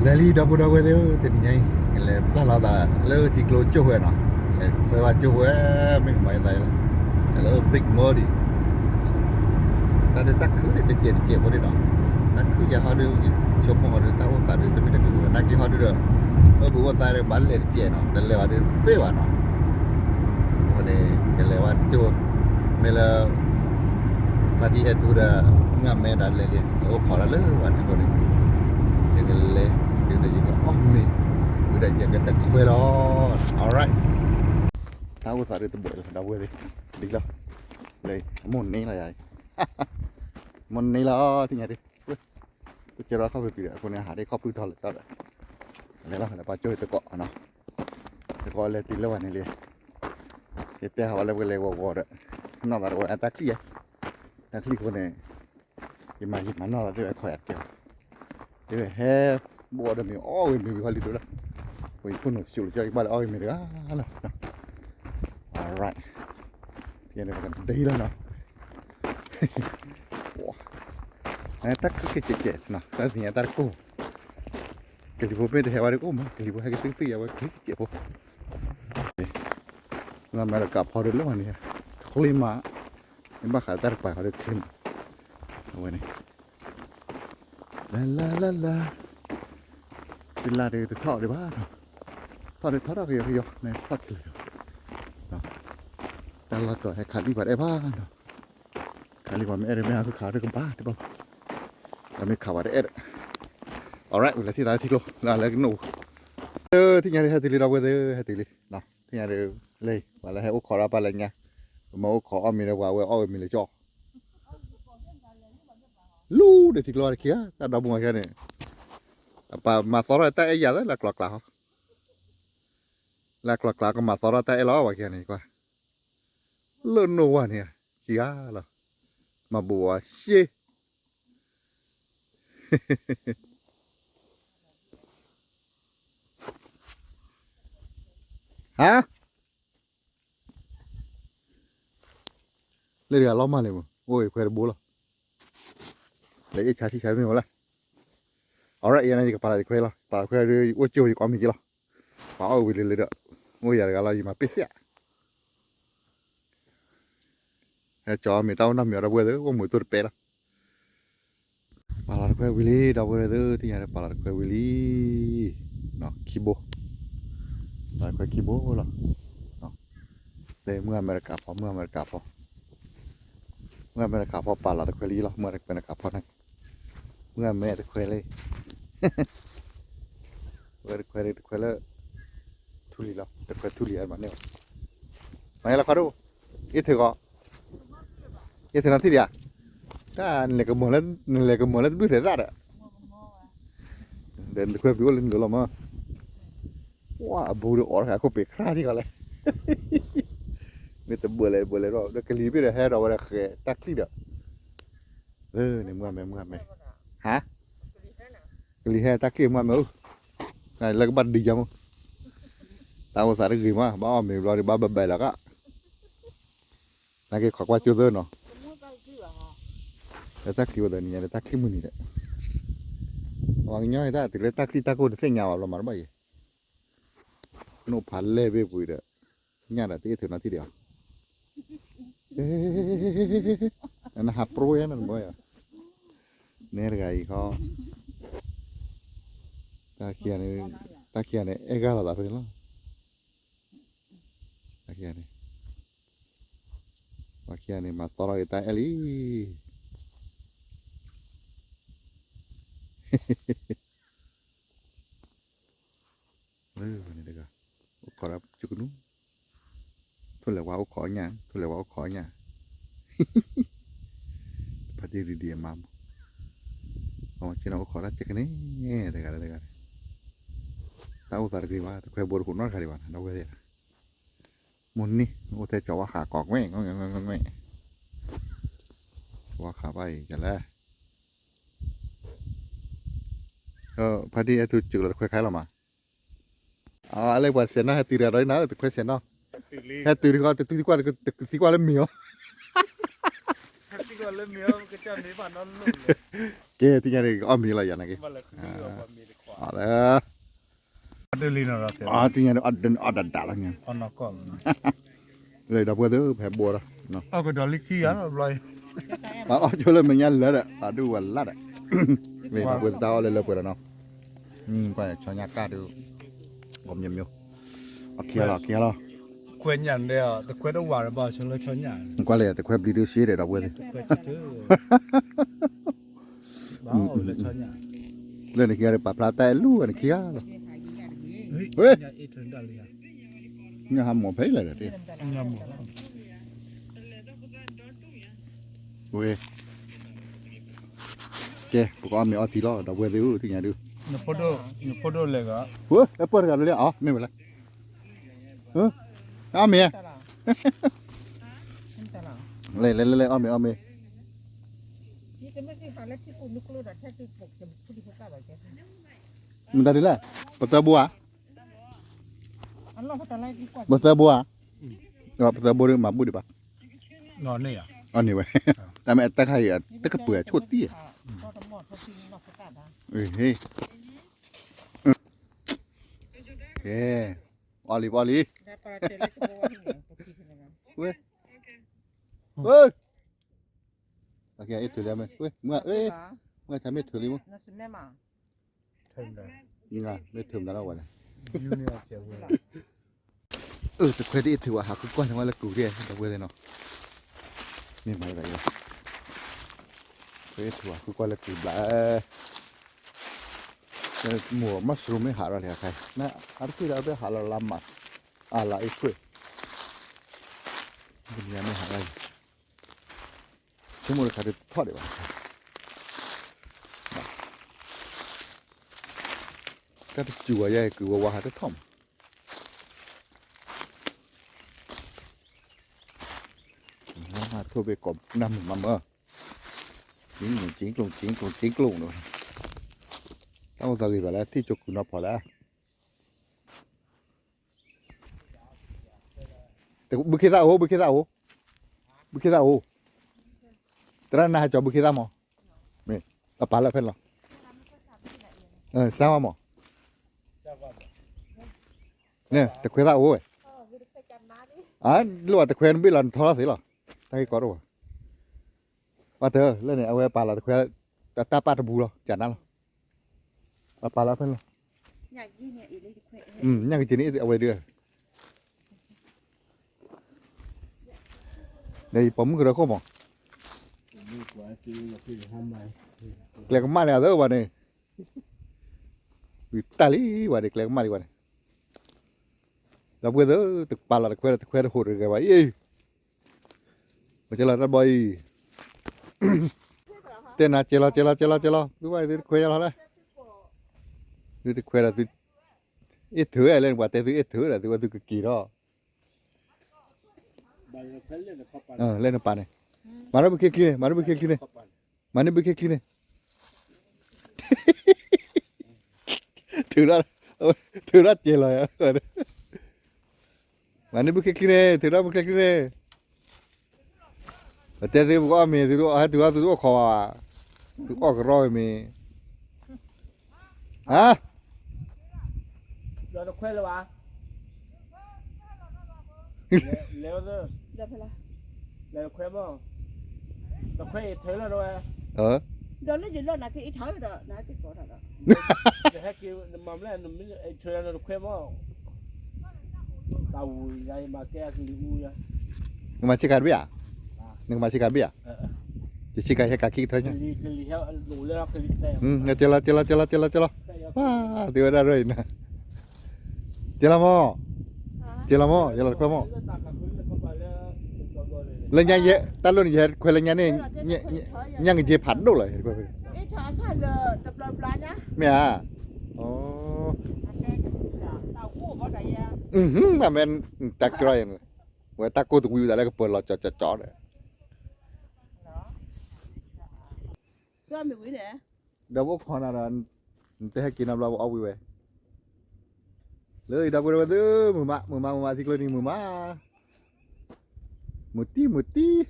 လဲၤလံ ဒီပုၢ်ဒီဝဲၢ်သ့ၣ်ဧၢ, တနံၤညါအံၤ ကလဲၤပျၢ်လီၤသးလၢထံကျိကၠိၣ်ဝဲနီၤ, လဲၤခွဲဝဲကၠိၣ်ဝဲ, မ့ၢ်မၤသးလီၤ, လဲၤလၢ Big Muddy တၢ်ဒုးတၢ်ခုၣ်ဒုးတစဲးတစဲးဖိဒ်နီၤ, တၢ်ခုၣ်ယၤဟီဒုး ယဆိကမိၣ်ဟီဒုး တၢ်အိၣ်သးဒုး တမ့ၢ်တၢ်ခုၣ် နာ်က့ဟီဒုးဒီး အိၣ်ဘှံးအိၣ်သါဒီး ဘၣ်လဲၤတစဲးနီၤ, တလဲၤဘၣ်ဒုးတပ့ၢ်ဘၣ်နီၤ, အဃိန့ၣ် ကလဲၤဝဲကၠိၣ်, မ့ၢ်လၢ ဖါတံၢ်အဲၣ်ထူဒီး မုၢ်ဂၤမဲဒီးလဲၤလံ, လဲၤအိၣ်ခိးဒီးလၢဝဲန့ၣ်အဃိန့ၣ် ယကလဲၤ တုၤဒီးယကအီၣ်မ့ၤ ဝံၤဒီးယကတခွဲလီၤ, alright, တၢ်အိၣ်သးဒုးတဘၣ်လီၤ ဒီပုၢ်ဝဲၢ်သ့ၣ်, ဒ်လီၤ, လၢ မိၢ်န့ၢ်လီၤယၤ, မိၢ်န့ၢ်လီၤ သ့ၣ်ညါဒ် ကစၢ်ဒီးခီၣ်ဖံးဖံးဒီး အဃိန့ၣ် ဟးဒ်ခီၣ်ဖုထီၣ်လၢာ်တီဒီး လဲၤလီၤ လဲၤပာ်ကၠိၣ်တကိးနီၤ, တကိးလဲၤတုၤလၢဝဲန့ၣ်လံ, ယတဲဟးဝဲလၢပကလဲၤဂီၤဂီၤဒီး နီၢ်သးတဝဲအတၢ်ချံၣ်ဧါ, တၢ်ချံၣ်အဃိန့ၣ် ယမၤယမၤနီၢ်သးသ့ၣ်ဝဲခီယၤတကဲလီၤ, တဲဝဲဟဲဘိၣ်အီၤဒီးမ့ၤအီၣ်ဂ့ၤမ့ၤဝံၤဟီလံဒိၣ်လီၤ, ပယဖိနိၣ်စူးလီၤကၠီ ယဘၣ်လဲၤအီၣ်ဂ့ၤမ့ၤတဂၤလီၤ, alright, ယန့ၣ်ပကဒ်လီၤနီၤ တၢ်ခုၣ်ကဲကဲးနီၤ တၢ်သ့ၣ်ညါတၢ်တကိၢ်, ကလံၤဖိမ့ၢ်တဟဲဝဲဒ်ကအိၣ်မး ကလံၤဖိဟဲက့ၤသုသ့ၣ်ယၤဝဲကလံၤကဲကဲးဖိ, လၢအမဲရကၤဖီဒုးလၢမးန့ၣ် ချ့မး, မ့ၢ်ဘၣ်ဃးတၢ်တပၤဃီဒုးချ့မး, အဝဲန့ၣ် လၢလၢလၢလၢ တလါဒုးတထီၣ်ဒံးဘၣ်နီၤ, ထီၣ်ဒုးထီၣ်ထီၣ်ကယီကယီ မ့ၢ်ထီၣ်ကလၢာ်ဒီး တၢ်လီၢ်တီၤဟဲခးလံပှၤတအဲၣ်ဘၣ်နီၤ, ခးလံပှၤမ့ၢ်အဲၣ်ဒုးမ့ၢ်ဟးဃုခးဒုးကဘၣ်တဘၣ်, ပှၤမ့ၢ်ခးပှၤတအဲၣ်ဒီး, alright ဝံၤလၢထံၣ်သးလၢထံကျိ လၢလၢကနိၣ်, ထံၣ်ညါဒုးဟဲတုၤလံဒီပုၢ်ဝဲၢ်သ့ၣ် ဟဲတုၤလံ, ထံၣ်ညါဒုး လၢပှၤလၢဟဲအိၣ်ခိးဒီးပၢ်လၢညါ, ပမ့ၢ်အိၣ်ခိးအီၣ်မ့ၤဒီးပှၤဝဲအီၣ်ဝဲမ့ၤလၢကၠီ လူၤဒီးထံကျိတခံဂၤ တၢ်ဒီမါဝၤခံဂၤန့ၣ်, အပာ်မၤသီထီၣ်တၢ်အဲၣ်ယၤသၢလၢကျီၤကျါဟီ, လၢကျီၤကျါကမၤသီထီၣ်တၢ်အဲၣ်လီၤဝၤခံဂၤန့ၣ်ကွၢ်, လၢနိၣ်ဝၤန့ၣ် ခံဂၤလီၤ, မၤဘူးဝဲရှ့ ဟါ လၢတဂၤလီၤမၢ်လံမး အိၣ်အံၤခွဲတဘိလီၤ, လၢအ့ၣ်ဆါဆံဆါတမ့ၢ်မးလၢ, alright ယၤန့ၣ်ယကပာ်လီၤတခွဲလီၤ, ပာ်လီၤတခွဲဒီး အိၣ်ကၠိယကအီၣ်မ့ၤက့လီၤ, ပာ်အီၣ်ဝံၤလၢလၢဒီး အိၣ်ယၤတဂၤလီၤ ယမၤပ့ၢ်သ့ၣ် ဟဲကၠီမ့ၤတၢ်အိၣ်နီတမံၤအီၤဒီပုၢ်ဝဲၢ်သ့ၣ် အိၣ်မူးသိၣ်တပဲလီၤ, ပာ်လီၤတခွဲဝံၤလံ ဒီပုၢ်ဝဲၢ်သ့ၣ် သ့ၣ်ညါဒီးပာ်လီၤတခွဲဝံၤလံ, ခံဘိ, ပာ်လီၤတခွဲခံဘိလီၤ, လၢမုၢ်အမဲရကၤဖီ မုၢ်အမဲရကၤဖီ, မုၢ်အမဲရကၤဖီပာ်လီၤတခွဲလံလီၤ မုၢ်အမဲရကၤဖီန့ၣ်, မုၢ်အမဲတခွဲလံ ဝဲတခွဲလံ တခွဲလၢ ထူလံလီၤ တခွဲထူလံအမၤန့ၢ်ဘၣ်, မၤလၢခီဒိၣ်, အ့ၣ်ထုးဂီၤ, အ့ၣ်ထုးနီထံၣ်ဒံးဧါ, တၢ်နလဲၤကမီၤလၢ နလဲၤကမီၤလၢတဘျုးသဲးသၣ်ဒီး, ဒီးနတခွဲပျံၤအိၣ်လၢနဒိးလီၤမး, ဝါအဘူးဒီးအီၣ်တခါခိၣ်ပ့ၤခရၣ်ထံၣ်ကီးလဲၣ်, မ့ၢ်တဘၣ်လဲၣ်တဘၣ်လဲၣ်ဒီး ဒီးကလံၤဘ့ၣ်ဒီးဟဲဒီးဝဲဒီးဃဲၤတၢ်ချံၣ်ဒီး, န့ၣ်မုၢ်အမဲ မုၢ်အမဲ, ဟါ ကလံၤဟဲတၢ်ချံၣ်မုၢ်အမဲဧၢ, လၢကဘၣ်တဒံးယါမး, တၢ်အိၣ်သးတဂ့ၤမး ဘၣ်အီၣ်မ့ၤဘျီဒီးဘၣ်ဘဲးဘဲးလီၤက, နာ်က့ခိးကွၢ်ကၠိသၢနီၤ, လၢတၢ်ချံဝဲသးနံၤညါလၢတၢ်ချံမုၢ်နံၤဒီး, ပှၤကညီအံၤတၢ်တုၤလၢတၢ်ချံတၢ်ကိၢ်တသ့ၣ်ညါဘၣ်ဘျီမးတဘၣ်ယဲ, နိၣ်ဖးလဲၢ်ဘ့ၣ်ပှ့ၤဒီး, ညၣ်ဒီးတအ့ၣ်ထုးနီထံၣ်ဒံးအီၤ နဟးပြိယါနတမၢယၤ, နဲတဂၤအံၤခီ, တၢ်ခံဂၤန့ၣ် တၢ်ခံဂၤန့ၣ် အဲၣ်ဂၢ်လိာ်သးဖဲန့ၣ်လီၤ, တၢ်ခံဂၤန့ၣ်, ပှၤခံဂၤန့ၣ် မၤသီထီၣ်က့ၤတၢ်အဲၣ်လံ, လၢန့ၣ်တဂၤ, အိၣ်ခိးဒီးကနူၤ, ထိၣ်လဲၤဝါအိၣ်ခိးညၣ်, ထိၣ်လဲၤဝါအိၣ်ခိးညၣ်, ဖါတံၢ်ဒံးဒံးအမါမး, အဝဲက့ၤန့ၣ်အိၣ်ခိးတၢ်ကကန့ၣ်, တဂၤဒီးတဂၤ, တၢ်အိၣ်သးတဂ့ၤဘၣ် တခွဲဘိတခိၣ်နီတခါဒံးဘၣ် ဒီပုၢ်ဝဲၢ်သ့ၣ်, မိၢ်နံၤ အိၣ်ထဲကၠီၤဝါဃးကိးကွဲၢ်, ကၠီၤဝါဃးဘၣ်အံၤ ကလဲၣ် ဖါတံၢ်အဲၣ်ထူစူးလီၤတခွဲခါလီၤမး, အလၢပှၤဆဲးနီၣ်ဟဲတုၤတဂၤဒီးနၤ တခွဲဆဲးနီၣ်, ဟဲတုၤတဂၤ တတုၤသံကွၢ် တတုၤသံကွၢ်လၢမ့ၤအီၤ, လၢမ့ၤအီၤ ကစၢ်မ့ၤဘၣ်နီတလိၣ်လဲၣ် ကဲ သ့ၣ်ညါဒ် ကအီၣ်မ့ၤလီၤယၤနာ်က့, အလၢ သ့ၣ်ညါဒ် အီၣ်ဒၣ်ဒၣ်လီၤညါ, လၢဒီပုၢ်ဝဲၢ်သ့ၣ်ဖဲဘိဒီး, ပှၤအီၣ်ဆိလၢမဲာ်ညါလၢာ်ဒီး ပှၤဒိၣ်ဝဲလၢ်ဒီး, ဒီပုၢ်ဝဲၢ်သ့ၣ်တၢ်အီၣ်လၢလၢပှဲၤဒီးနီၤ, ပှၤဆီညါကၢ်ဒုး, ဂီၤမညီမညီ, အခံဂၤလီၤ အခံဂၤလီၤ, ခွဲညၣ်န့ၣ် တခွဲတဝၤရဘၣ်လၢဆီညၣ်, ကွၢ်လၢတခွဲဘျံးဒုးရှ့ဒီး ဒီပုၢ်ဝဲၢ်သ့ၣ် လၢနခံဂၤဒီး ပာ်ဖျါတၢ်အဲၣ်လူၤဝဲနခံဂၤလီၤ, ဝဲ, ညၣ်ဟးမီၢ်ဖဲလဲၣ်ဒီး, ဝဲ, ကဲ ပကအီၣ်မ့ၤအီထံလီၤ ဒီပုၢ်ဝဲၢ်သ့ၣ်ဧၢ သ့ၣ်ညါဒုး, ဝဲ အဲပၢၢ်တဂၤလၢလၢ အီၣ်မ့ၤဝဲလဲၣ်, အီၣ်မ့ၤ, လဲၤလဲၤလဲၤလဲၤ အီၣ်မ့ၤ အီၣ်မ့ၤ, မတၤဒ်လဲၣ်, ပသၢဘိဧါ, ပသၢဘိဧါ, ပသၢဘိမၤဘူၣ်ဒံးဘၣ်, အီၣ်န့ၢ်ဝဲ, တၢ်မ့ၢ်အတၢ်ခါအံၤ တကပၢၤဆိၣ်တံၢ်, ကဲ, အီၣ်လံ ပအီၣ်လံ, ဝဲ, ဝဲ, အ့ၣ်ထုးလံမ့ၢ်, ဝဲ, မုၢ်ဂၤ, မုၢ်ဂၤ မ့ၢ်ထုးလံမ့ၢ်, မ့ၢ်ထုးမတၤလီၤဝဲန့ၣ်, အၢ တခွဲဒ်အ့ၣ်ထုးဝဲ ဟးဃုကွၢ်န့ၢ်ဝဲလၢကုၤဒဲး ဒီပုၢ်ဝဲၢ်သ့ၣ်နီၤ, မ့ၢ်မၤလၢ, တခွဲအ့ၣ်ထုး ဟးဃုကွၢ်လၢကုၤဘျး, မိၢ် mushroom မ့ၢ်ဟးထီၣ်လံအခါ, အါတက့ၢ်ဒီး အဝဲဟးလီၤလါမး, အလါအ့ၣ်ခွဲး, မ့ၢ်ဟးလီၤ, ဆိကမိၣ်တခါဒုးထီၣ်ဒံးဘၣ်, တၢ်တစူၤဝဲယဲၢ် ကုၤဝဲဝါဟးတထီၣ်မး, ထိၣ်ဘ့ၣ်ကိးနၢ်မုာ်မးမၢ်, ကၠ့ကျိၣ် ကၠ့ကျိၣ် ကၠ့ကျိၣ် ကၠ့ကျိၣ်နီၤ, တၢ်အိၣ်သးဂ့ၤဘၣ်လၢ ထံၣ်ကၠိကူၤနီၤဖီလာ် ဘုခ့သၣ်အိၣ် ဘုခ့သၣ်အိၣ်, ဘုခ့သၣ်အိၣ်, သရၣ်နၤဟးကၠီဘုခ့သၣ်မး, မ့ၢ်, အပာ်လၢဖဲလီၤ, စါဝါမး, န့ၣ် တခွဲသၣ်အိၣ်ဝဲ, အလိၣ်ဘၣ်တခွဲနဘ့ၣ်လီၤနထီလီၤသ့လီၤ, တၢ်ဂ့ၢ်ကီတအိၣ်ဘၣ်, ဘၣ်တလၢန့ၣ် အဝဲပာ်လီၤတခွဲ, တၢ်ပာ်တဘူးလီၤ ကနါလီၤ, အပာ်လီၤဖဲလီၤ, ညၣ်က့ၤန့ၣ် အဝဲဒုး ဒီးယပိာ်မုၣ်ကရၢခိၣ်မး, ကျဲကမၣ်လံအသးဝဲန့ၣ်, ဝံၤတၢ်လံဝဲန့ၣ် ကျဲကမၣ်လံဝဲန့ၣ်, ဒီပုၢ်ဝဲၢ်သ့ၣ် တပာ်လီၤတခွဲဒီး တခွဲတဟိးတဂ့ၤဘၣ်အံၤ, ပကဲလီၤတၢ်ဘီအံၤ, တဲနၤ ကဲလီၤ ကဲလီၤ ကဲလီၤ ကဲလီၤ သုဘၣ်သုတခွဲယါလီၤလဲၣ်, သုတခွဲဒီးသု, အ့ၣ်ထုးဝဲလဲၣ် ပှၤတဲသုအ့ၣ်ထုးဒီး သုဝဲသုကက့ၤထီၣ် လဲၣ်နပာ်န့ၣ်, မၤရဘုခ့ချံန့ၣ် မၤရဘုခ့ချံန့ၣ်, မၤန့ၢ်ဘုခ့ချံန့ၣ်, ထုးထီၣ်, ထုးထီၣ်ကဲလီၤ, မၤန့ၢ်ဘုခ့ချံန့ၣ် ထုးထီၣ်ဘုခ့ချံန့ၣ်, ပတဲသုပကအီၣ်မ့ၤ သုဟဲတုၤအီၣ်သုတအိၣ်ခိးဘၣ်, သုအီၣ်ကရီဝဲမ့ၤ ဟါ, ဒီးတခွဲလၢၤဘၣ်, လဲၤဝဲသၢ, လဲၤတခွဲမး, တခွဲအံၤထုးလီၤဝဲ, ဒီးလၢယလီၢ်နၤက့အံၤထီၣ်ဒီး နဟဲက့ၤကိးထီၣ်ဒီး, နဟဲက့ၤနမၤမလဲၣ် နမ့ၢ်ထုးလီၤနတခွဲမး, တၢ်ဝူၤယၤယမၤကဲအကလံၤအူယၤ, နကမၤဆ့ကၤတဘ့ၣ်ဧါ, နကမၤဆ့ကၤတဘ့ၣ်ဧါ, ယဆ့ကၤယဟဲကၤခံကထၢညါ, ကဲလီၤ ကဲလီၤ ကဲလီၤ ကဲလီၤ ကဲလီၤ, ပှၤ သ့ဝဲဒၣ်ရၢၢ်အံၤနၤ, ကဲလီၤမး, ကဲလီၤမး ယလီၤတခွဲမး, လၢညါယဲ တၢ်လိၣ်န့ၣ် ယဟဲခွဲလၢညါန့ၣ်, ညၣ်ကယဲဖးဒိၣ်လီၤ, မ့ၢ်ဧါ, မ့ၢ် တၢ်ကရီ, ဝဲတၢ်ကိၢ်တဝံၤဝဲဒၣ်လၢကပၢၤလီၤကၠီကၠီကၠီဒီး ဒီးပအိၣ်ခိးနၤဒီး နတဟဲက့ၤနီတဘျီ ပအီၣ်ဝံၤဝဲ, လၢအံၤဒီပုၢ်ဝဲၢ်သ့ၣ် မုာ်မး မုာ်မး မုာ်မး ထံကျိနံၤ မုာ်မး, မုာ်တံၢ် မုာ်တံၢ်,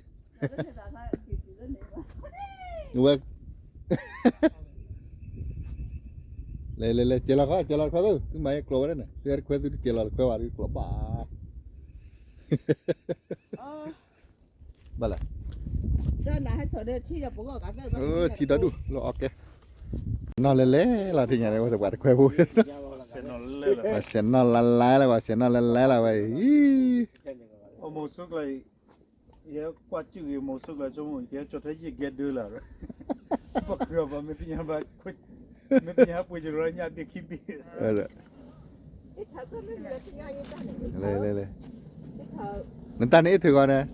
ဝဲ, လဲၤလဲၤလဲၤ ကဲလီၤခီ ကဲလီၤတခွဲသု, သုမၤယဲကျိာ်ဝဲဒၣ်န့ၣ် သုဟဲတခွဲသုတကဲလီၤတခွဲဘၣ် တကျိာ်ဘၣ်. ဘၣ်လဲၣ်, ထံဒီဒူၣ်လီၤအီၣ်ကဲ, နီၢ်လဲၤလဲၤလီၤ ထံၣ်ညါန့ၣ် ဝဲသပှၢ်တခွဲဖိ, ပှၤဆဲးနီၢ်လါလဲလီၤ ပှၤဆဲးနီၢ်လါလဲလီၤဝဲအံၤ ယဲကွၢ်စုဂ့ၤ မိၤစိကျါဆိကမိၣ် ယကဟဲကၠီၤထဲယံာ်ကဲဒၢလၢ်, ပှၤဃုအီၤပှၤမ့ၢ်သ့ၣ်ညါဘၣ်, မ့ၢ်သ့ၣ်ညါပှ့ၤကရီညၣ်ဒ့ခံဘ့ၣ်, လဲၤလဲၤလဲၤ, နတၢ်န့ၣ်အ့ၣ်ထုးဂီၤန့ၣ်,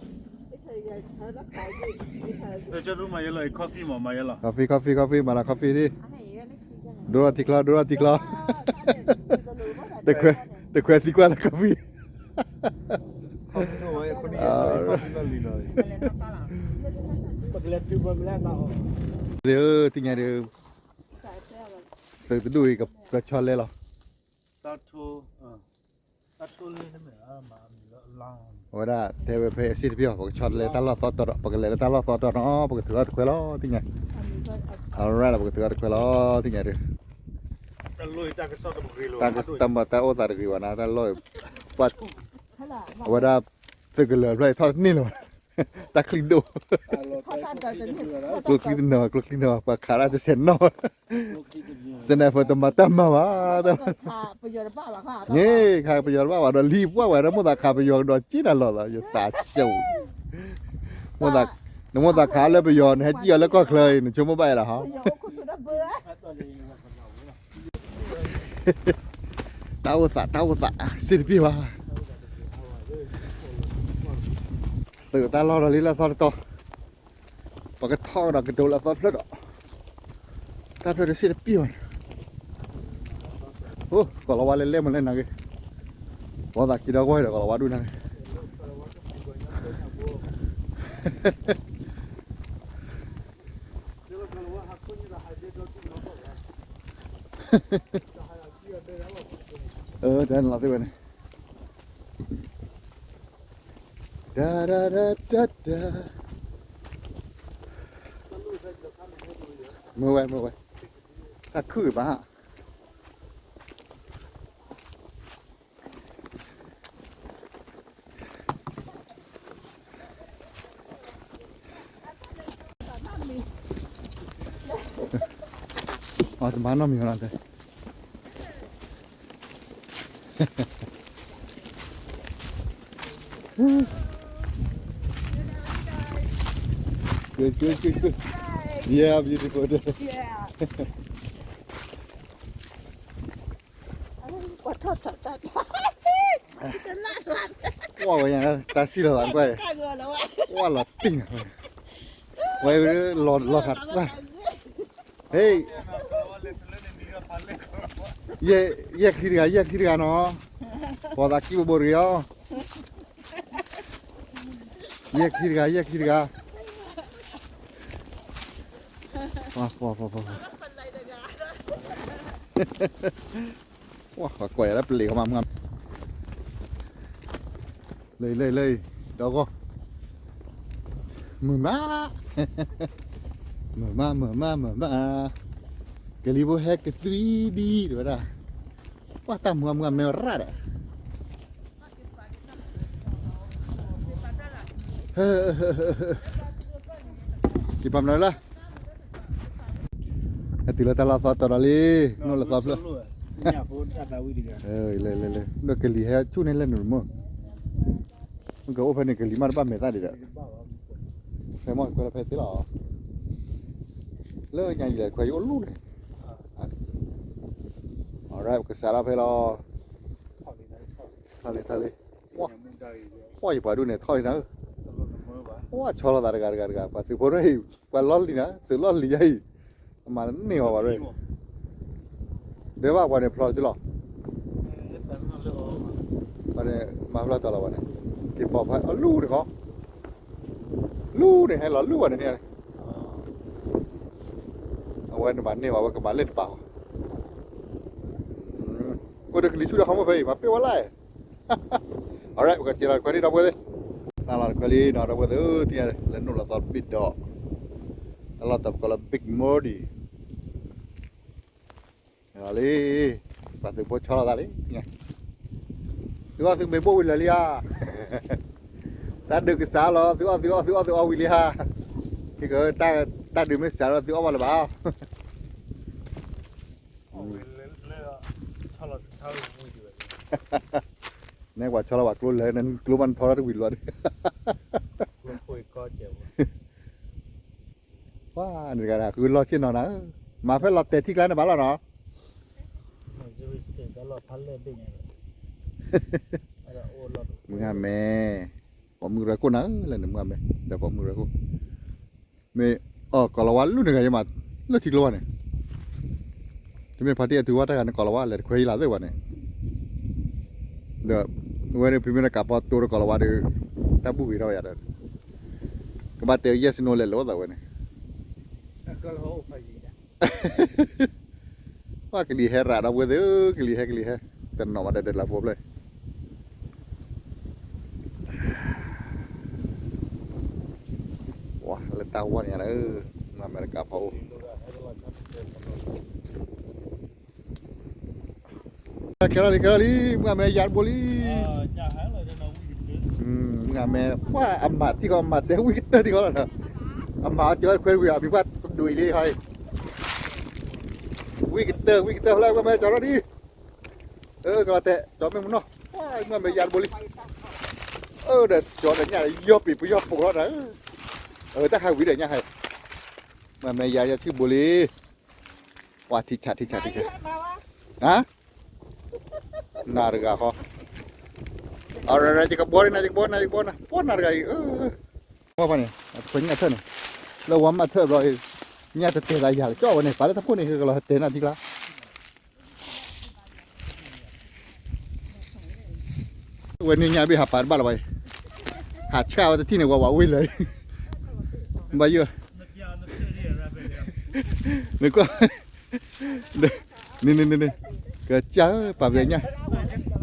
မၤယဲလီၤ coffee မး မၤယဲလီၤ, coffee coffee coffee မၤလီၤ coffee ဒ်, ဒိထီၣ်ထံချီ ဒိထီၣ်ထံချီ, တခွဲသံကွၢ်လၢ coffee သ့ၣ်ညါဒီး, သုးတဒူၣ်အံၤ ကဆီလဲလီၤ, အဝဲဒၣ်တဲဝဲဖဲအစ့ၣ်တပျီၢ် ပကဆီတလဲတၢ်လီၢ်သီတီဒီး ပကလဲၤလၢတၢ်လီၢ်သီတီနီၤ ပကထုးထီၣ်တခွဲလီၤ သ့ၣ်ညါ, alright လီၤ ပကထုးထီၣ်တခွဲလီၤ သ့ၣ်ညါဒီး, တၢ်အိၣ်သးတဂ့ၤဘၣ်နၤ တၢ်လီၢ်, အဝဲဒၣ်, သုးကလၢၤဖျၢၣ်အံၤထီၣ်တန့ၢ်လၢၤဘၣ်, တၢ်ချံဒိၣ်, ကျိချံတနၢၤဘၣ် ကျိချံတနၢၤဘၣ် ပှၤခးဒၣ်တဆဲးနီၣ်, စနဲၣ်ဖိတမၤတၢ်မၤဘၣ်, န့ၣ်ခးပယီၤတဘၣ်ဘၣ်ဒီး လံပှၢ်ဝဲဒီး မိၢ်သးခးပယီၤကဒီးက့နၤလီၤသး ယသးစူၤ, နမိၢ်သးခးလၢပယီၤ နဟဲစံၣ်အီၤလၢကီၢ်ချၢအံၤ နဆိကမိၣ်ဘၣ်အံၤလီၤဟီ, တၢ်အိၣ်သး တၢ်အိၣ်သး စ့ၣ်တပျီၢ်ဘၣ်, သုးတၢ်လီၢ်ဒီးလံလၢအသီတတီၤ, ပကထီၣ်ကဒီးကဒိလၢအသီတဖျၢၣ်ဒီး, တၢ်ဖျၢၣ်ဒီးစ့ၣ်တပျီၢ်ဘၣ်န့ၣ်, အိ ကီၢ်လီၤဝါလဲၤလဲၣ်မးလဲၣ်နၤဂ့ၤ, ဘီသးခံဒီဂီၢ်ဒီးကီၢ်လီၤဝါဒူၣ်နၤဂ့ၤ အၢ တၢ်နလီၤသ့ၣ်ဝဲန့ၣ်, တၢ်တၢ်တၢ်တၢ်တၢ်, မ့ၢ်ဝဲ မ့ၢ်ဝဲ, တၢ်ခုၣ်ဘၣ် အတမၤနီတမံၤလီၤတဲ, က က က က Yeah, beautiful day. ကွၢ်ဝဲ တၢ်စံၣ်လီၤသးကွၢ်, ကွၢ်လီၤတံၢ်, ဝဲလီၤလီၤခးတၢ်, ဟ့ၣ်, ယဲၢ်ချံတဂၤ ယဲၢ်ချံတဂၤနီၤ, ပှၤသးကံၢ်ဘိဘိတဂ့ၤအီၤ, ယဲၢ်ချံတဂၤ ယဲၢ်ချံတဂၤ, ပှၤ ပှၤ ပှၤ ပှၤ ကွၢ်ယၤလၢပလံၤဃီမးမး, လၢ လၢ လၢ ဒီဂီၢ်, မုာ်မး, မုာ်မး မုာ်မး မုာ်မး, ကလံၤဖိဟဲကသွံဒံး တဲဝဲဒၣ်, ပှၤတၢ်မုာ်မုာ်မဲရၣ်ဒီး ယပာ်မနုၤလဲၣ်, ဟဲတုၤလၢတၢ်လီၢ်သီတီဒီးလံ, နိၣ်လၢသီဖျၢၣ်, လဲၤလဲၤလဲၤ, ဒီးကလံၤဟဲဆူၣ်န့ၢ်လဲၣ်နုာ်မ့ၢ်, မ့ၢ်ကအိၣ်ဖဲန့ၣ် ကလံၤမးတဘၣ်မဲာ်သၣ်ဒံးဒီး, ဖဲမ့ၢ်ကကွဲလၢဖဲသ့လီၤ, လၢညါယလဲၤခွဲးယအိၣ်လူၤန့ၣ်, alright ပကစးထီၣ်ဖဲလီၤ, ထီၣ်လံ ထီၣ်လံ, ပှၢ်ယပှၤဒူၣ်န့ၣ်ထီၣ်လံနၤ, ပှၢ်ဆီလီၤသးတဂၤတဂၤတဂၤ ပှၤသုးဖိတဖၣ်အံၤ ပှၤလီၢ်လံၤနၤ သုးလီၢ်လံၤယါအံၤ, မၤတန့ၢ်အီၤဘၣ်ရဲ, ဒဲးဘၣ်ပှၤန့ၣ်ဖျီတလီၤ, ပှၤန့ၣ်မၤဖျီတလီၤပှၤန့ၣ်, က့ၤပိာ်ဖဲအလူၤတခီ, လူၤန့ၣ်ဟဲလီၤလူၤဘၣ်န့ၣ်န့ၣ်, အဝဲန့ၣ်ဘၣ်န့ၢ်ဘၣ်ဝဲကမၤလၢတပာ်အီၤ, အိၣ်ဒီးကလံၤဆူၣ်ဒီးခီမီၣ်ဖဲအံၤ မၤပ့ၢ်ဝဲလၢ်, alright ပကက့ၤလီၤတခွဲးလံဒီပုၢ်ဝဲၢ်သ့ၣ်, နလီၤတခွဲးလံနီၤ ဒီပုၢ်ဝဲၢ်သ့ၣ်ဧၢ, တံၤညါလၢနိၣ်လီၤသီတဘ့ၣ်ဒီး, လီၤတၢ်ပကိးလၢ Big Muddy လံ, ပှၤသုးဖိဆီလီၤသးလံ, သုအီၣ်သုမ့ၤဘိၣ်ဝံၤလၢာ်လံဧါ, တၢ်ဒုးကစးလီၤ သုအီၣ်သုအီၣ်သုအီၣ်သုအီၣ်ဝံၤလံဧါ, ခဲက တၢ်ဒုးမ့ၢ်စးဒီးသုအီၣ်ဘၣ်လၢၤဘၣ် န့ၣ်ပှၤဆီလီၤပှၤကျိလၢာ် နကျိဘၣ်နထီထီၣ်တဝံၤလီၤဒီး ပှၤန့ၣ်တဂၤန့ၣ် ဃုလီၢ်ဆ့ၣ်နီၤနၤဧၢ, မၤဖဲလီၤတဲာ်ထံကျါန့ၣ်ဘၣ်လီၤနီၤ, မုၢ်ဂၤမဲ, ပိာ်မုၣ်ရဲၣ်ခိၣ်နၤဧၢ လၢန့ၣ်မုၢ်ဂၤမဲ, ဒီးပိာ်မုၣ်ရဲၣ်ခိၣ်, မ့ၢ်အီၣ်ကီၤလၤဝါလုၢ်န့ၣ်ဂၤယမး, လၢထံကျိဘၣ်န့ၣ်, တမ့ၢ်ဖါတံၢ်အတုၤဝဲတၢ်ဂၤန့ၣ်ကီၤလၤဝါလဲၤတခွဲယလးသ့ၣ်ဝဲန့ၣ်, ဒီး အဝဲန့ၣ်ဖဲမ့ၢ်တကးပီတိၤဒီးကီၤလၤဝါဒီး တၢ်ဘူၣ်ဂ့ၤထီၣ်ဝဲယၤဒီး ကဘၣ်တဲ yes no လဲၤလိာ်သးဝဲန့ၣ်, ပှၤကလံၤဟဲရးဒီပုၢ်ဝဲၢ်သ့ၣ်ဧၢ, ကလံၤဟဲ ကလံၤဟဲ, တနီၤဘၣ်ဒီးဒၢးလၢဖိဖျၢၣ်, ပှၤလၢတၢ်ဝီန့ၣ်ဧၢ, မုၢ်ဂၤမဲတကးဖီအိၣ် ကဲထီၣ်လံ ကဲထီၣ်လံ မုၢ်ဂၤမဲယၤတဘိလံ, မုၢ်ဂၤမဲ ပှၤအမၤထံကီၢ် မၤတဲဝံၣ်ကတၢၢ်ထံကီၢ်လီၤ, အမၤအီၣ်ကၢခွဲးဝံၤအီၤ မံၤပှၢ်တဒွံးလံဟီ, ဝံၣ်ကတၢၢ် ဝံၣ်ကတၢၢ်ဖျၢၣ် မုၢ်ဂၤမဲကၠီထီၣ်ဒံး, ကလီၤတဲာ် ကၠီမ့ၢ်မနီၤ, မုၢ်ဂၤမဲယၤတဘိလံ, ဒီးကၠီဒီးညၣ်ယီၢ်ပံၤပယီၢ်ပိာ်လီၤဒီး, တၢ်ဟးဝံၤဒီးညၣ်ဟဲ, မုၢ်ဂၤမဲယၤယၤဆံဘိလံ ပှၤထံဆးထံဆးထံဆး, နၤတဂၤဃီ, အရရ ယကဘီနၤ ယကဘီနၤ ယကဘီနၤ ပှၤနၤတဂၤအံၤ, ပှၤန့ၣ် အတခွဲးညၣ်ထၢၣ်န့ၣ်, လၢဝါမၤထၢၣ်ဘျီ, ညၣ်တတဲာ်သးယၤလၢကၠီဝဲန့ၣ် ပာ်လၢတၢ်ခိၣ်န့ၣ် ကလီၤတဲာ်နၤထံကျါ ဝဲန့ၣ်ညါဘ့ၣ်ဟးပာ်တဘၣ်လၢၤဘၣ်အံၤ, ဟးဆၣ်ဝဲတထံၣ်န့ၣ် ဝဲဝဲဝ့ၢ်လၢာ်, ဘၣ်ယိၣ်, နကွၢ်, န့ၣ်န့ၣ်န့ၣ်, ကစၢ်ပာ်ပှၤညၣ်,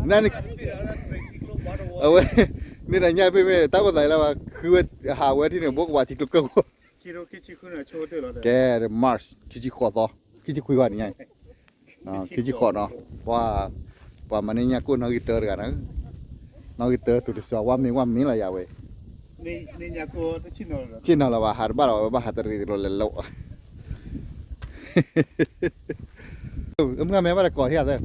နန့ၣ်, အဝဲ, န့ၣ်ဒီးညၣ်ဘ့ၣ်မ့ၢ်တၢ်အိၣ်သးလၢဘၣ် ဃုဝဲ, ဟးဝဲထံၣ်န့ၣ် ဘိကဝးထံကျိကၢၢ်ဃိ, ကဲ March ခံဆံဃိးသီ, ခံဆံခွံဂီၢ်န့ၣ်ညါ ခံဆံဃိးနီၤ, ပှၤ, ပှၤမၤန့ၢ်ညၣ်ကိၢ်နီၣ်ဂံၢ်တၢတဂၤန့ၣ်, နီၣ်ဂံၢ်တၢ တူၤတစီၤ ဝါမ့ၤ ဝါမ့ၤလီၤယၤဝဲ, ဆ့ၣ်နီၤလီၤဘၣ် ဟးတဘၣ်လီၤ ဝဲဘၣ်ဟးတရံးတလိၤလဲၤလိာ်, မုၢ်ဂၤမဲဘၣ်တကိးထံၣ်အသး,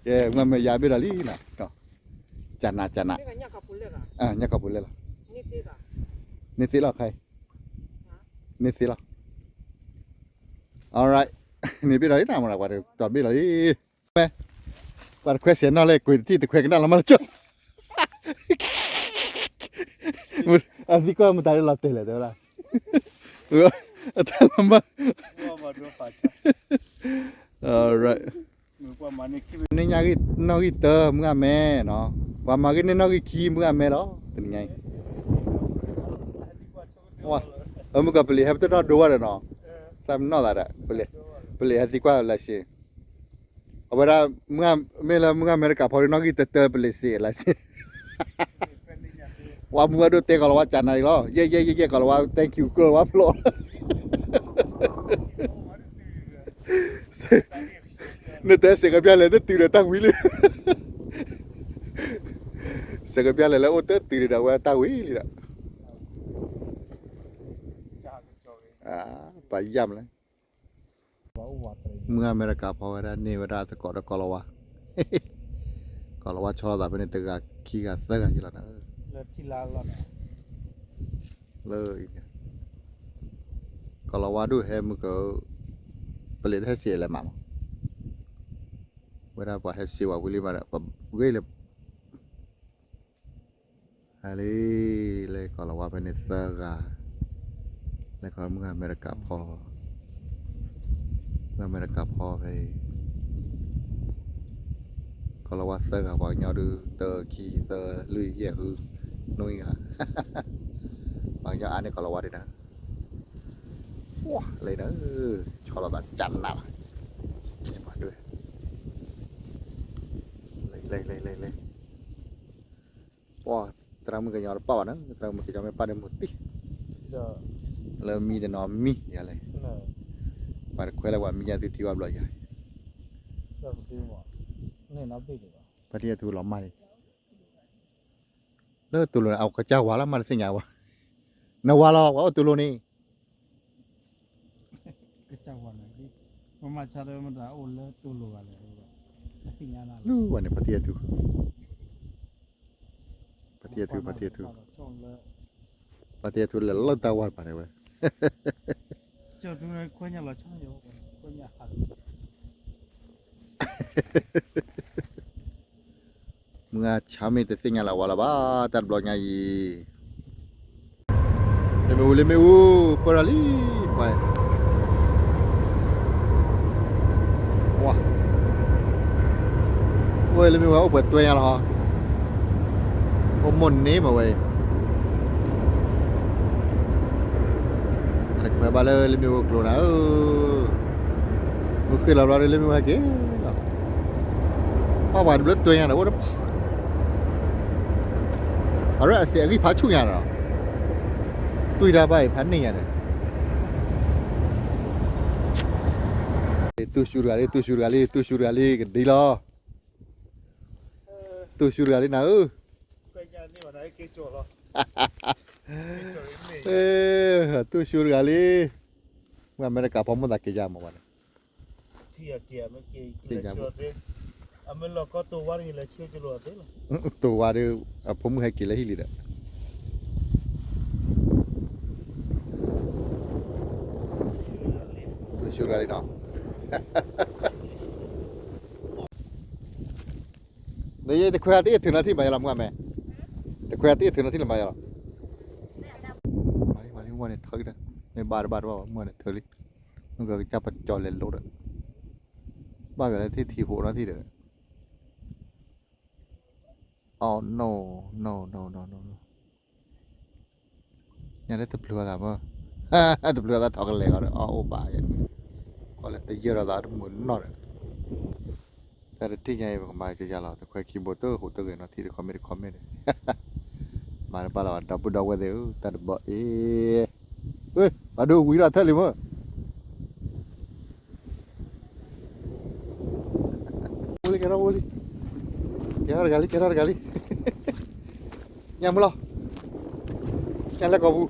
ကဲ မုၢ်ဂၤမဲယၤဘ့ၣ်ဒီးလံနီၤ, ကနး ကနး, ညၣ်ကီၢ်ပူၤလဲၣ်လီၤ, န့ၢ်သ့လီၤခါအံၤ, န့ၢ်သ့လီၤ alright, န့ၢ်ဘ့ၣ်ဒီးလံနၤ မ့ၢ်ပှၤတကိးဘ့ၣ်လီၤလံ, ပှၤတခွဲးစဲးနီၣ်လဲၣ် ကွံာ်တထံၣ်တခွဲးကနၣ်လီၤမးလၢကၠီ, အသံကွၢ်မတၤလၢလီၤတဲာ်လဲၣ်တဲဝဲဒၣ်, အတၢ်လီၤမၢ်, alright, န့ၢ်ညၣ်ဂံၢ်နီၣ်ဂံၢ်တၢ မုၢ်ဂၤမဲနီၤ, ပှၤမၤဂ့ၤန့ၢ်နီၣ်ဂံၢ်ခံ မုၢ်ဂၤမဲလီၤ တနံၤညါအံၤ အမုၢ်ကီၢ်ပလံၤဟဲပတနီၣ်ဒိဝဲဒီးနီၤ, သးမနီၣ်သးဒီး, ပလံၤဟဲသံကွၢ်လၢစ့, အဝဲဒၣ်, မ့ၢ်လၢမုၢ်ဂၤမဲတကးဖီဒီးနီၣ်ဂံၢ်တၢတၢပလံၤစ့လၢစ့, ပှၤမုၢ်ဝဲဒိၣ်တဲကီၤလၤဝါကနၤအံၤလီၤ, ယဲၢ်ယဲၢ်ယဲၢ်ယဲၢ်ကီၤလၤဝါ thank you ကီၤလၤဝါဖျိး နတဲစဲးကပျၢ်လဲၤတတုၤဒီးတၢ်ဝံၤလံ, စဲးကပျၢ်လဲၤလၢအိၣ်တတုၤဒီးဝဲတၢ်ဝံၤလံဒီး, ပှၤယၢ်မလဲၣ်, မုၢ်ဂၤမဲတကးဖီဝဲဒၣ်န့ၢ်ဝဲဒၣ်သကိးဒီးကီၤလၤဝါ, ကီၤလၤဝါဆီလီၤသးဖဲန့ၣ်တဂၤခံဂၤသၢဂၤယလီၤနၤ, လၢ ကီၤလၤဝါဒိၣ်ဟဲမုၢ်က, ပလံၤတဟဲစံးလဲၤမးမး, ဝဲဒၣ်ပှၤဟဲစံးဝဲဝံၤလံမးဒီး ပဂ့ၢ်လၢ, ဟဲလံ, လၢကီၤလၤဝါဖဲန့ၣ်သၢဂၤ, လၢကီၤမုၢ်ဂၤမဲတကးဖီ, မုၢ်ဂၤမဲတကးဖီဖဲအံၤ ကီၤလၤဝါသၢဂၤ ပှၤကညီဒုး တၢ ခံ သၢ လွံၢ် ယဲၢ် ဃု နွံဂၤ, ပှၤကညီအါန့ၢ်ကီၤလၤဝါဒံးနၤ, လဲၤဒီး, ဆီလီၤသးကနးလီၤ, လဲၤလဲၤလဲၤလဲၤလဲၤ, ပှၤ, သရၣ်မုၣ်ကညီတပာ်ဘၣ်နၤ, သရၣ်မုၣ်ကညီမ့ၢ်ပာ်န့ၣ်မိၢ်တံၢ်, ဒီး လၢမံတနီၤမံယၤလဲၣ်, ပှၤတခွဲလၢပှၤမံညါသုထံၣ်ဘၣ်ဘျီယၤ, ပှၤထံၣ်အထူလီၤမၢ်လံ, လၢတိၤလိၤန့ၣ် အကစၢ်ဝၤလၢမၤတသ့ၣ်ညါဝဲ, နဝၤလီၤ ပှၤအိၣ်တိၤလိၤန့ၣ် လူၤဝဲန့ၣ် ပှၤထံၣ်အထူ, ပှၤထံၣ်အထူ, ပှၤထံၣ်အထူလဲၤလၢတၢ်ဝါတပၤန့ၣ်ဝဲ, မုၢ်ဂၤဆါမ့ၢ်တသ့ၣ်ညါလၢအဝၤလၢၤဘၣ် တၢ်တဘျီညါအံၤ လ့မ့ၣ်အူ လ့မ့ၣ်အူ ပၢၢ်ဒီးလံ, ပှၤ, ဝါ, အိၣ်လ့မ့ၣ်ဝဲအိၣ်ပှဲၤတွဲညါလီၤ, အိၣ်မိၢ်န့ၢ်မးဝဲအံၤ, အတခွဲးဘၣ်လၢလ့မ့ၣ်အူကျိၤနၤဧၢ, မုၢ်ဃ့ၢ်လီၤဘျီဒီးလ့မ့ၣ်ဝဲဟဲက့ၤလီၤ, ပှၤပှၤတဘျီတွဲညါဒီးအိၣ်တဖၣ် အရၢအစဲးအဂံၢ်ဖးဆူၣ်ညါဒီး, တွံၢ်တၢ်ဘၣ်အံၤဖးန့ၢ်ညါဒီး, တူၢ်စူၤတဂၤလံ တူၢ်စူၤတဂၤလံ တူၢ်စူၤတဂၤလံ ကဒံလီၤ, တူၢ်စူၤတဂၤလံနၤဧၢ, တူၢ်စူၤတဂၤလံ, မ့ၢ်အမဲရကၤဖီမိၢ်သးက့ၤယါမးဝဲန့ၣ် တိၤဝါဒီး အဖိမုၣ်ဟဲက့ၤလၢဟံၣ်လံဒီး, တဂၤလံနီၤ, တခွဲးတအ့ၣ်ထုးနီၤထံၣ်ဘၣ်ယၤလီၤ မုၢ်အမဲ, တခွဲးတအ့ၣ်ထုးနီၤထံၣ်လၢဘၣ်ယၤလီၤ, မၤလံမၤလံ မုၢ်ဂၤန့ၣ်ထၢကဒီး, မ့ၢ်ဘၣ်တဘၣ်တဘၣ် မုၢ်ဂၤန့ၣ်ထၢလံ, မုၢ်ဂၤကစၢ်ပကၠီၤလဲၤလိဒီး, ဘၣ်ယၤလၢထံၣ်ထံဖိနီၤထံၣ်ဒီး ညါလၢတပျုၤအသးမၢ်, တပျုၤအသးထီၣ်ကလဲာ်ဃီဒီး အီၣ်အိၣ်ဘၣ်ယဲ, ကွၢ်လၢတယၢၢ်ဒီးသးတမုာ်နီၢ်ဒီး, တၢ်တထံၣ်ညါအံၤ ပကမၤကယၤလီၤ တခွဲးခံဘိတၢ်ဟူးတဂဲၤနီၤထံၣ်တခီမ့ၢ်တခီမ့ၢ်ဒီး, မၤတဘၣ်လၢၤဘၣ် ဒီပုၢ်ဒီဝဲၢ်သ့ၣ်ဧၢ တၢ်တဘျီအံၤ, ပှၤဒိဝံၤထီၣ်ထဲလံမၢ် အိၣ်လံ ကဲထီၣ်အိၣ်လံ, ကဲထီၣ်တဂၤလံ ကဲထီၣ်တဂၤလံ, ညၣ်မုၢ်လီၤ, ညၣ်လဲၣ်ကီၢ်ပူၤ,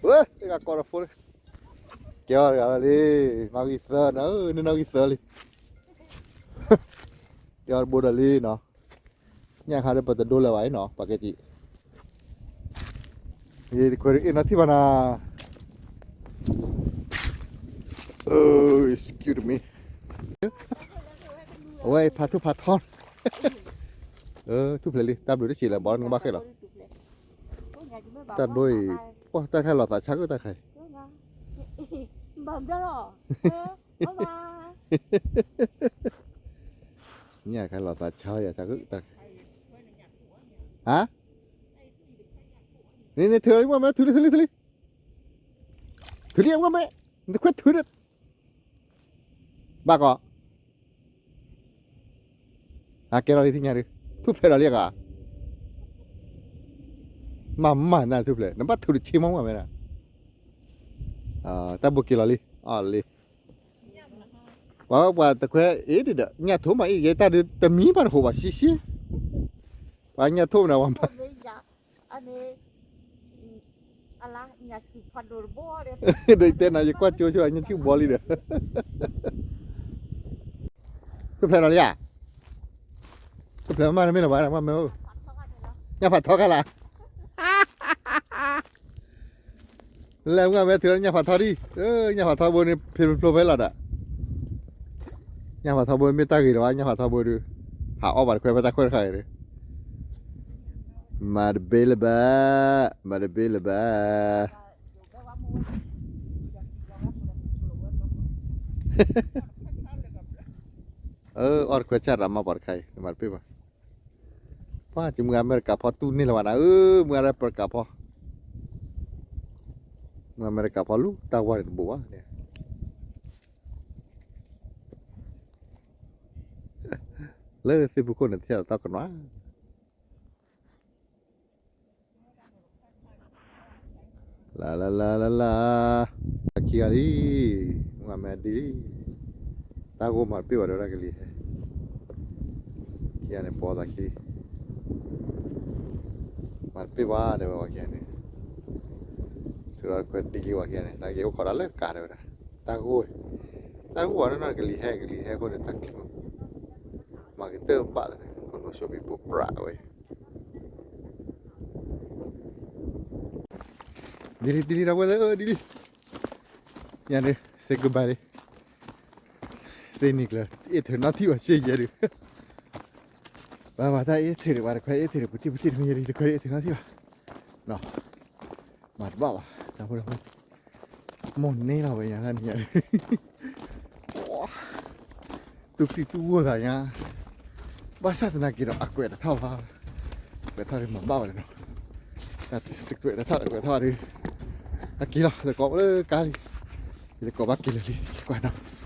ဝဲ တဂၤကီးဒီးဖိလံ, ကဲထီၣ်တဂၤလံ, နီၣ်ဂံၢ်သၢနၤဧၢ နနီၣ်ဂံၢ်သၢလံ, ကဲထီၣ်တဘိဒီးလံနီၤ, ညၣ်ခါဒီးပတဒိလၢၤဘၣ်အံၤနီၤ ပှၤကဲကံ, ယတခွဲးဒုးအ့ၣ်နီၤထံၣ်ဘၣ်နၤ, excuse me, အဝဲဖးထူဖးထီ, ထူၣ်ဖျဲးလံ တၢ်ဘျုးတဆံးလၢၤဘီနကဘၣ်ဃ့ၢ်လီၤ, တၢ်ဒိအံၤ, ပှၤတၢ်ခါလီၤသးဆါဃုာ်တၢ်ခါအံၤ ညၣ်ခါလီၤသးဆါယၤဆါဃုာ်တၢ်ခါ, ဟါ, န့ၣ်န့ၣ် ထုးလံ မ့ၢ်မဲ ထုးလံ ထုးလံ ထုးလံ, ထုးလံ မ့ၢ်မဲ, နတခွဲးထုးဒီး ဘၣ်ကီး, အကဲထီၣ်လံထံၣ်ညါဒုး, ထူၣ်ဖျဲးဒီးလံအဂၤ, မၤမၤနၤထူၣ်ဖျဲး နဘၣ်ထုးတဆ့မီၢ်မးမဲဒၣ်, တၢ်ဘိက့ၤလီၤလံ, အီၤလံ, ပှၤပှၤတခွဲးအ့ၣ်ဒုးဒီး ညၣ်ထိးမးအံၤ ယဲတၢ်ဒုးတမံဘၣ်တဟိးဘၣ် ရှံရှံ, ပှၤညၣ်ထိးမးန့ၣ် ပှၤမၤ ဒီးတဲနၤ ယကွၢ်ကၠိဆိ အညၣ်ထံၣ်ဘီလံဒီး, ထူၣ်ဖျဲးဒီးလံဧါ, ထူၣ်ဖျဲးမးမ့ၢ်လီၤဘၣ် မ့ၢ်, ညၣ်ဖးထီခါလၢ်, လဲၤမုၢ်မဲထုးလီၤညၣ်ဖးထီဒံး, ညၣ်ဖးထီဘိန့ၣ် ဖံးဖျိဖဲလီၤဒီး, ညၣ်ဖးထီဘိမ့ၢ်တၢ်ဂ့ၤလီၤဘၣ် ညၣ်ဖးထီဘိဒုး, ဟးအီၣ်ဘၣ်တခွဲးဖဲတၢ်ခွဲးတခါအံၤဒီး, မၤတဘ့လၢၤဘၣ်, မၤတဘ့လၢၤဘၣ် အအီၣ်တခွဲးဆၣ်ရၤမးပှၤတခါအံၤ မၤတဘ့ၣ်ဘၣ်, ပှၤကမုၢ်အမဲရကၤဖီတူၢ်န့ၢ်လၢၤဘၣ်နၤဧၢ, မုၢ်အမဲရကၤဖီ, မုၢ်အမဲရကၤဖီလူၤတၢ်ဝါန့ၣ်တဘိးဘၣ်န့ၣ်, လၢသ့ၣ်ဖူခိၣ်န့ၣ် တထံၣ်တၢ်ကနွါ, လၢလၢလၢလၢလၢ, ခံဂၤလံ, မ့ၢ်ဒ်လံ, တၢ်ဂိၢ်မၤတပ့ၢ်ဘၣ်ဒီးဝဲဒၣ်ကလံၤဟဲ, ခံဂၤန့ၣ် ပိာ်သးခံလံ, မၤတပ့ၢ်ဘၣ်တဲဝဲဝဲခံဂၤန့ၣ်, ထုးဒီးခွဲးဒ်လံဝဲခံဂၤန့ၣ် တၢ်က့ၤအိၣ်ခိးတၢ်လၢကးတဲဝဲဒၣ်, တၢ်ဂိၢ်, တၢ်ဂိၢ်ဝဲဒၣ်နီၢ်ကလံၤဟဲ ကလံၤဟဲအဃိန့ၣ် တၢ်ချံမၤ, မၤကတၢၢ်ဘၣ်လၢၤန့ၣ် ခိၣ်နူာ်ဆိးဘံဘူပြးဝဲ ဒ်လံ ဒ်လံ ဒီပုၢ်ဝဲၢ်သ့ၣ်ဧၢ ဒ်လံ, ယၤဒုး say goodbye လံ, သ့ၣ်နံၤကျၢၤ တအ့ၣ်ထုးနီတထံၣ်ဘၣ် ရှဲယဲဒုး, ဘၣ်ဘၣ်တၢ်အ့ၣ်ထုးဒံး ပှၤတခွဲးအ့ၣ်ထုးဒံး ပူၤတံၢ်ပူၤတံၢ်တမ့ၢ်ယဲဒုး တခွဲးအ့ၣ်ထုးနီတထံၣ်ဘၣ်, မၤတဘၣ်ဘၣ် တၢ်ဖိတၢ်ဖိ, မိၢ်န့ၢ်လီၤဝဲညါတၢ်နံၤညါဒုး တူၢ်သံတူၢ်ဂိၢ်သးညါ, ဘၣ်ဆၣ်သနာ်က့ဒီး အကွဲးတထီၣ်ဘၣ်, ကွဲးထီၣ်ဒုးမၤဘၣ်ဝဲလီၤနီၤ, တကွဲးတထီၣ် တကွဲးထီၣ်ဒုး, အက့ၤလီၤ တကိးလၢကါလံ, ယတကိးဘၣ်က့ၤလၢာ်လံ ကွၢ်နီၤ,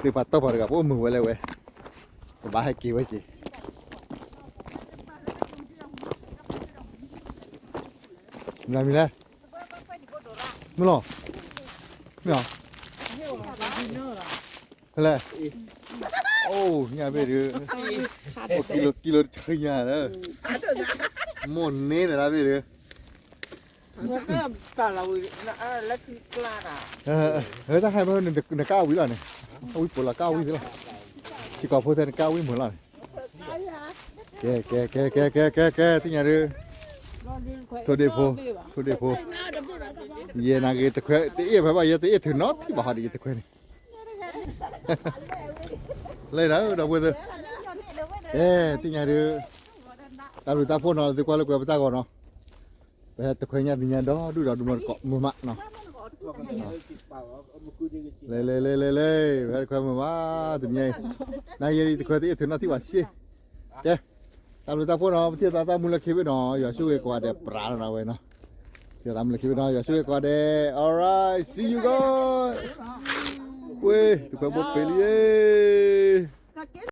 သုပှၤတီၢ်ပှၤတဂၤ ပအိၣ်မုာ်ဝဲလၢဝဲ, ကဘၣ်ဟဲက့ၤဝဲက့ၤ မနုၤလဲၣ်, မ့ၢ်လီၤ, မ့ၢ်လီၤ, ဖဲလဲၣ်, အိၣ်ညါဘ့ၣ်ဒုး, အိၣ်ကံလိာ်ကံလိာ်တဆၢညါလၢ, မိၢ်န့ၢ်န့ၣ်တၢ်ဘ့ၣ်ဒုး, တၢ်ဟဲမ့ၢ်နကါဝံၤလီၤန့ၣ်, အဝံပှိၤလီၤကါဝံၤသ့လီၤ, စ့ၢ်ကီးဖိသၢနကါဝံၤမုာ်လီၤန့ၣ်, ကဲ ကဲ ကဲ ကဲ ကဲ ကဲ ကဲ သ့ၣ်ညါဒုး, ထိၣ်ဒ့ၣ်ဖိ, ထိၣ်ဒ့ၣ်ဖိ, ယဲနာ်က့ၤတခွဲး တအ့ၣ်ဖဲဘၣ် ယဲတအ့ၣ်ထုးနီတထံၣ်ဘၣ်ဟီဒ်ယဲတခွဲးန့ၣ် လၢဒီးဒီပုၢ်ဝဲၢ်သ့ၣ်, အဲ သ့ၣ်ညါဒုး, တၢ်ဘျုးတၢ်ဖှိၣ်နီၤ သုကွၢ်လၢကွဲးပတၢ်ဂီၤနီၤ, ပဟဲတခွဲးညါတနံၤညါဒီဒူၣ်ဒီဒူၣ်မးတကိးမုာ်မးနီၤ, လဲၤလဲၤလဲၤလဲၤလဲၤ ပဟဲတခွဲးမုာ်မး တနံၤညါအံၤ, နယဲဒ်တခွဲးတအ့ၣ်ထုးနီတထံၣ်ဘၣ်ရှဲ, ကဲ, တၢ်ဘျုးတၢ်ဖှိၣ်နီၤ ပထံၣ်သးတၢ်မူလၢခံဘ့ၣ်နီၤ ယွၤဆိၣ်ဂ့ၤကိးဂၤဒဲးပြးလီၤနီၤဝဲနီၤ, ထံၣ်သးတၢ်မူလၢခံဘ့ၣ်နီၤ ယွၤဆိၣ်ဂ့ၤကိးဂၤဒဲး alright see you guys, ဝ့ၢ် တခွဲးဘိပ့ၤလံ,